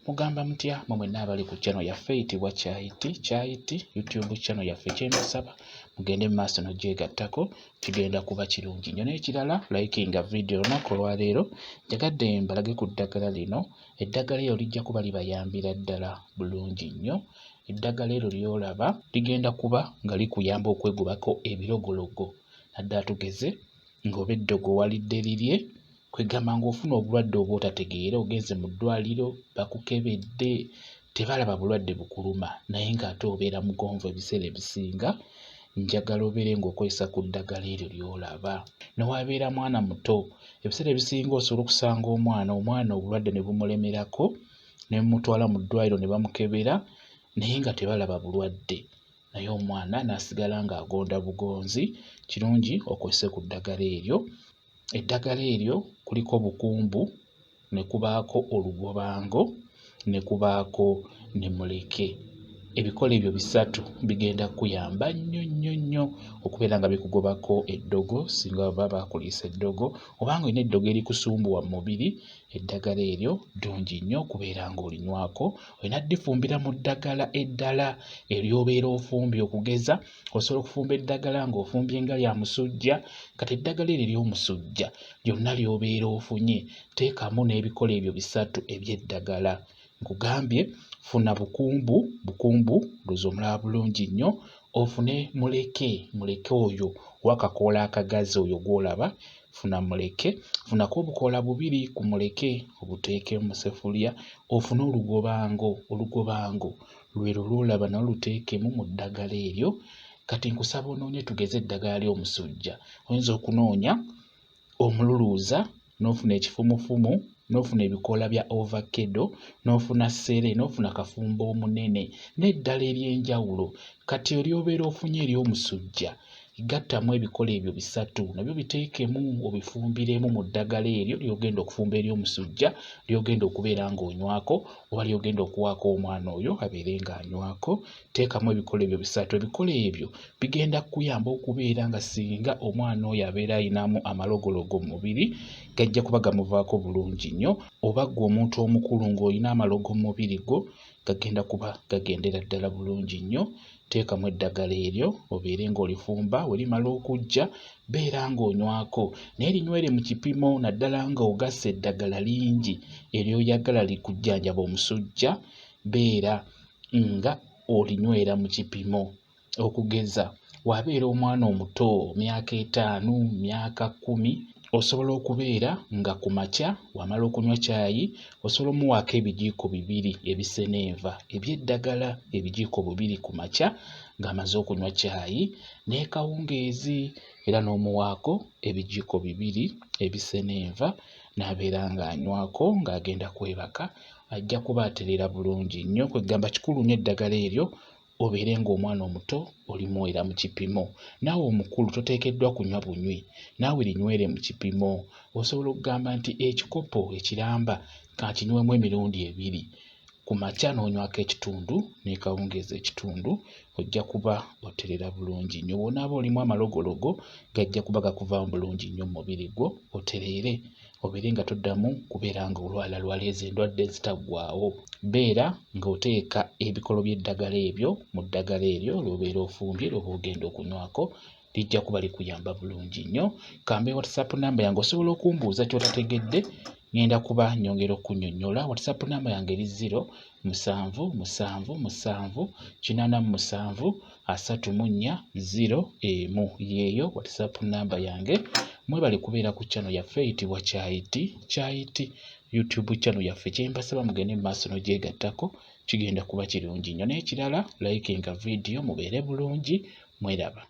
Mugamba mutya mwe mwenna abali ku channel yaffe eyitibwa Kyayiti Kyayiti YouTube channel yaffe, kyembasaba mugende mu maaso n'ogyegattako, kigenda kuba kirungi nnyo. N'ekirala, likinga video. Olunaku olwaleero njagadde mbalage ku ddagala lino. Eddagala eryo lijja kuba libayambira ddala bulungi nnyo. Eddagala eryo ly'olaba ligenda kuba nga likuyamba okwegobako ebirogologo, naddala tugeze ng'oba eddogo walidde lirye, kwegamba ng'ofuna obulwadde oba otategeera, ogenze mu ddwaliro bakukebedde tebalaba bulwadde bukuluma, naye ng'ate obeera mugonvu ebiseera ebisinga. Njagala obeere ng'okozesa ku ddagala eryo ly'olaba. Newabeera mwana muto, ebiseera ebisinga osobola okusanga omwana obulwadde ne bumulemerako, ne mumutwala mu ddwaliro ne bamukebera naye nga tebalaba bulwadde, naye omwana n'asigala ng'agonda bugonzi. Kirungi okozese ku ddagala eryo. Eddagala eryo kuliko bukumbu, ne kubaako olugobango, ne kubaako ne muleke. Ebikolo ebyo bisatu bigenda kukuyamba nnyo nnyo nnyo okubeera nga bikugobako eddogo singa baba bakuliisa eddogo, obanga olina eddogo erikusumbuwa mu mubiri. Eddagala eryo ddungi nnyo okubeera ng'olinywako. Olina ddifumbira mu ddagala eddala ery'obeera ofumbye. Okugeza, osobola okufumba eddagala ng'ofumbye nga lya musujja. Kati eddagala eryo ery'omusujja lyonna ly'obeera ofunye, teekamu n'ebikolo ebyo bisatu eby'eddagala. Nkugambye, funa bukumbu, bukumbu ndowooza omulaba bulungi nnyo, ofune muleke, muleke oyo ow'akakoola akagazi oyo gw'olaba, funa muleke, funako obukoola bubiri ku muleke obuteeke mu ssefuliya, ofune olugobango, olugobango lwelwo lw'olaba nalwo luteekemu mu ddagala eryo. Kati nkusaba onoonye, tugeze eddagala ly'omusujja, oyinza okunoonya omululuuza, n'ofuna ekifumufumu, n'ofuna ebikoola bya ovakkedo, n'ofuna ssere, n'ofuna kafumbo omunene n'eddala ery'enjawulo. Kati ery'obeera ofunye ery'omusujja, gattamu ebikolo ebyo bisatu nabyo biteekemu obifumbiremu mu ddagala eryo ly'ogenda okufumba ery'omusujja, ly'ogenda okubeera ng'onywako oba ly'ogenda okuwaako omwana oyo abeere ng'anywako. Teekamu ebikolo ebyo bisatu. Ebikolo ebyo bigenda kukuyamba okubeera nga singa omwana oyo abeera ayinamu amalogologo mu mubiri, gajja kuba gamuvaako bulungi nnyo, oba ggwe omuntu omukulu ng'olina amalogo mu mubiri gwo, gagenda kuba gagendera ddala bulungi nnyo. Teekamu eddagala eryo obeere ng'olifumba, we limala okuggya beera ng'onywako, naye linywere mu kipimo, naddala ng'ogasse eddagala lingi ery'oyagala likujjanjaba omusujja, beera nga olinywera mu kipimo. Okugeza, bw'abeera omwana omuto, myaka 5, myaka 10, osobola okubeera nga ku makya wamala okunywa caayi, osobola omuwaako ebijiiko bibiri ebisena enva eby'eddagala, ebijiiko bubiri ku makya ng'amaze okunywa caayi, n'ekawungeezi era n'omuwaako ebijiiko bibiri ebisena enva n'abeera ng'anywako ng'agenda kwebaka, ajja kuba atereera bulungi nnyo. Kwegamba kikulu nnyo eddagala eryo obeere ng'omwana omuto olimuweera mu kipimo. Naawe omukulu toteekeddwa kunywa bunywi, naawe linywere mu kipimo. Osobola okugamba nti ekikopo ekiramba kankinywemu emirundi ebiri, ku makya n'onywako ekitundu n'ekawungeezi ekitundu, ojja kuba oterera bulungi nnyo. Bw'onaaba olimu amalogologo gajja kuba gakuvaamu bulungi nnyo mu mubiri gwo, otereere obeere nga toddamu kubeera ng'olwalalwala ezo endwadde ezitaggwaawo. Beera ng'oteeka ebikolo by'eddagala ebyo mu ddagala eryo ly'obeera ofumbye ly'oba ogenda okunywako, lijja kuba likuyamba bulungi nnyo. Kambe WhatsApp namba yange, osobola okumbuuza ky'otategedde, ngenda kuba nnyongera okunnyonnyola. WhatsApp namba yange eri 077 787 340 1, yeeyo WhatsApp namba yange. Mwebale kubeera ku channel yaffe eyitibwa Kyayiti Kyayiti YouTube channel yaffe. Kyembasaba mugende mu maaso n'ogyegattako, kigenda kuba kirungi nnyo. N'ekirala, likinga video, mubeere bulungi, mweraba.